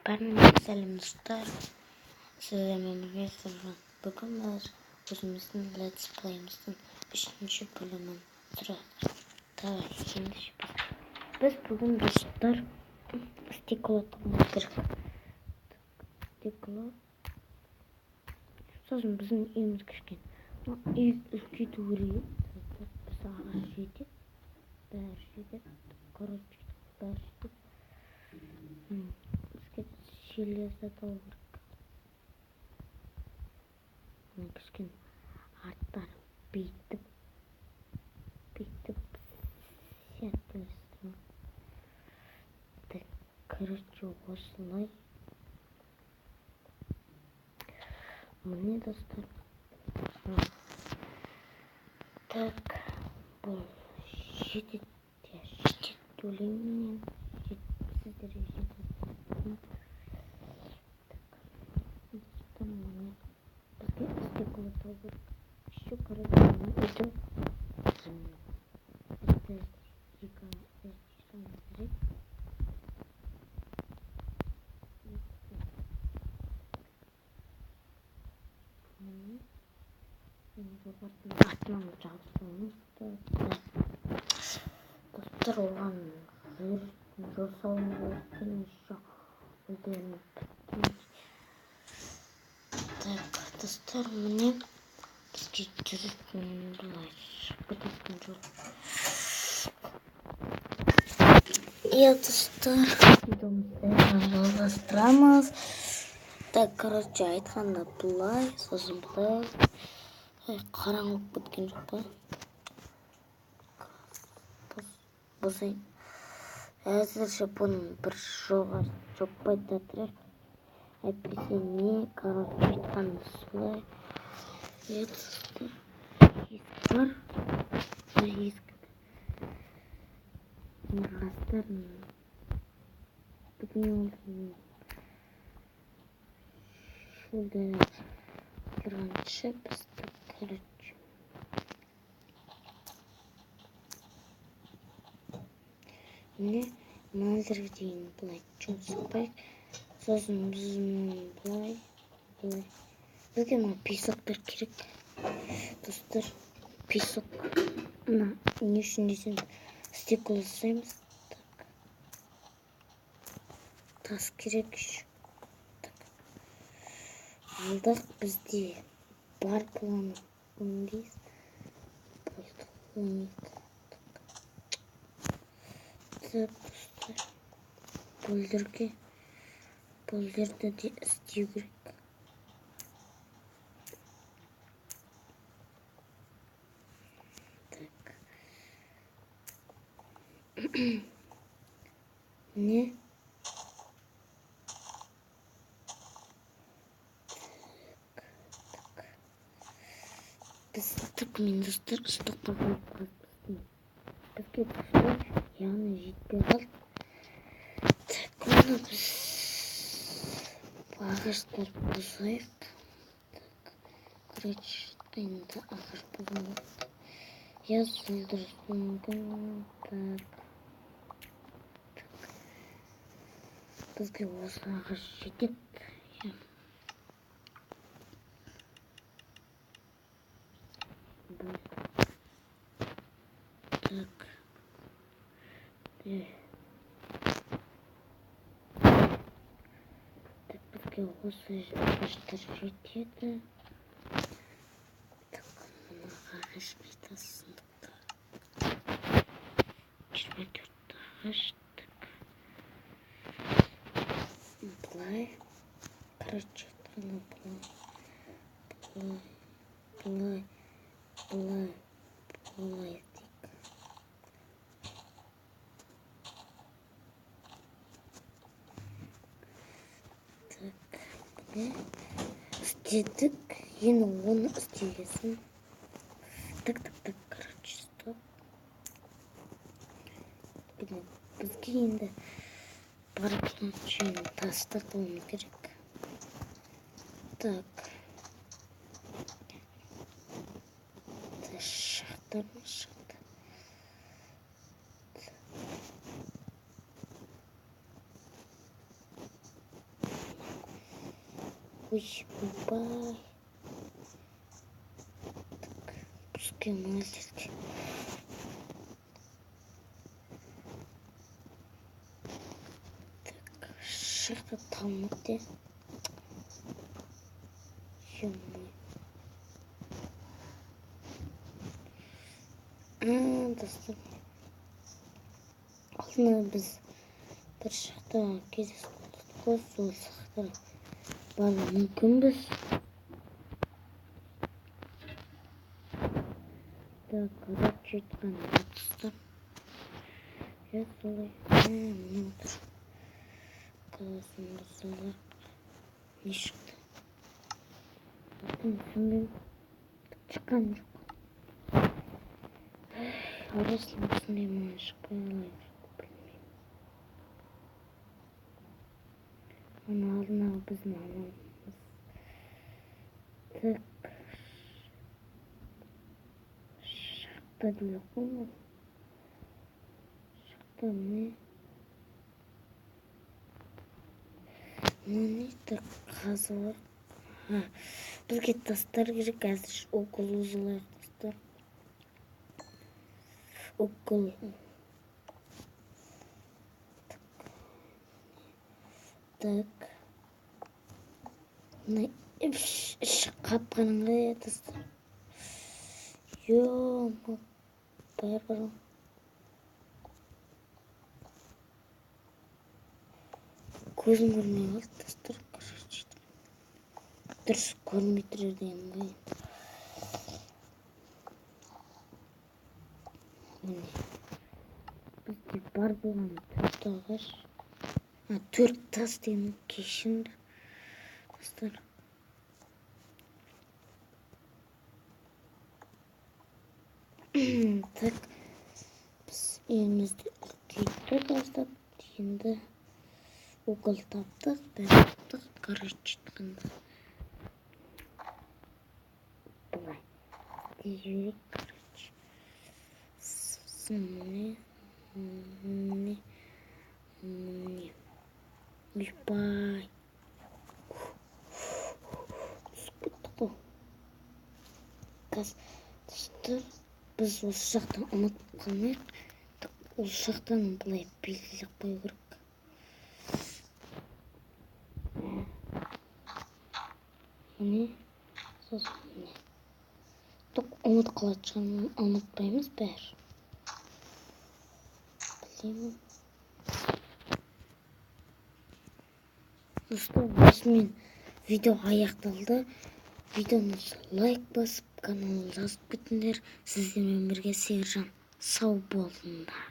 Бәріне сәлем, достар! Сіздермен бірге Сыржан. Бүгін біз өзіміздің Let's Play'іміздің үшінші бөлімін түсіріп. Давай, ендеше біз бүгін, достар, стекло табуымыз керек. Стекло. Сосын біздің үйіміз кішкене. Үй үлкейту керек. Біз ағаш жетеді, бәрі жетеді. Короче, бәрі жетеді. Бізге железо табу керек. Мына кішкене арттары бүйтіп бүйтіп сияқты. Так, короче, осылай. Міне, достар. Так, бұл жетеді, жетеді ойлаймын мен. Сіздерге жетеді. Так, достар, міне, бізге стекло табу керек. Еще, короче, мына үйді этаж, екі этаж жасауымыз керек. Міне, енді жоғарыдан артынан жабып саламыз. Достар, оған жол салуымыз керек екен еще. Өздеріңіз. Так, достар, міне, бізге жүретін былай шығып кететін жол. Иә, достар, видеомызды жалғастырамыз. Так, короче, айтқанда былай, сосын былай. Ай, қараңғы болып кеткен жоқ па? Бұзайын. Әзірше бұның бір жоға жоппай да тұрайық. Әйтпесе не, короче, айтқанда солай. Иә, достар, есік бар. Мына есік. Мына ағаштар бүгін шөлде тұрғанша біз, короче, міне, мына жерге дейін былай жол соқпайық. Сосын біз былай былай, бізге мына песоктар керек, достар. Песок мына не үшін десең, стекло жасаймыз. Так, тас керек еще. Так, алдық. Бізде бар планы 15 болды, 12. Так, достар, бүлдірге бүлдірді де істеу керек. Так, міне. Так, так, біз, так, мен, достар, ыстыққа қойып қалыппыз. Бізге түсті, яғни жетпей қалды. Так, оны біз ағаштар бұзайық. Так, короче, енді ағаш бұзылады. Я мүмкін. Так, так, бізге осы ағаш жетеді. Иә, болды. Так, так, бізге осы ағаштар жетеді. Так, мына ағаш қайда? Сындықта 24 ағаш. Так, былай, короче, айтқанда былай, былай, былай, былай, былай істейік. Так, міне, істедік. Енді оны істегесін, так, так, так, короче, стоп. Бізге енді барып тасты қылуымыз керек. Так, тас шықты ма? Шықты. Ой, ойбай. Так, бізге мына жерде. Так, шықты талмыт. Ё-моё. Достар. Алдында біз бір шахта кездесіп қалдық қой, сол шахта бару мүмкінбіз. Так, короче айтқанда, достар. Иә, солай. Мынау тұр. Қаласында салайық. Не шықты? Атын түсінбеймін. Шыққан жоқ. Арасында осындай маған шықпай қалай білмеймін. Оның алдындағы біздің анамыз. Так. Шықты дейді ғой. Шықты міне. Мына не? Так, қазып. Бізге тастар керек, қазір укол алайық, достар. Укол. Так. Мына іші қап-қараңғы, достар. Ё-моё, бәрі. Көзім көрмей қалды, достар. Короче, дұрыс көрмей тұр деген ғой. Міне. Бізде бар болған 4 ағаш. 4 тас деген, кешіріңдер, достар. Так, біз үйімізді үлкейттік аздап. Енді угол таптық, бәрін таптық. Короче айтқанда, былай істеп жіберейік, короче. Сосын міне, міне, міне. Ойбай. Түсіп кеттік қой. Қазір, достар, біз осы жақтан ұмытып қалмайық. Осы жақтан былай белгілеп қою керек. Міне, сосын міне. Тек ұмытып қалатын шығармын, ұмытпаймыз бәрі. Білемін. Достар, осымен видео аяқталды. Видеоны лайк басып, каналға жазып кетіңдер. Сіздермен бірге Сержан. Сау болыңдар.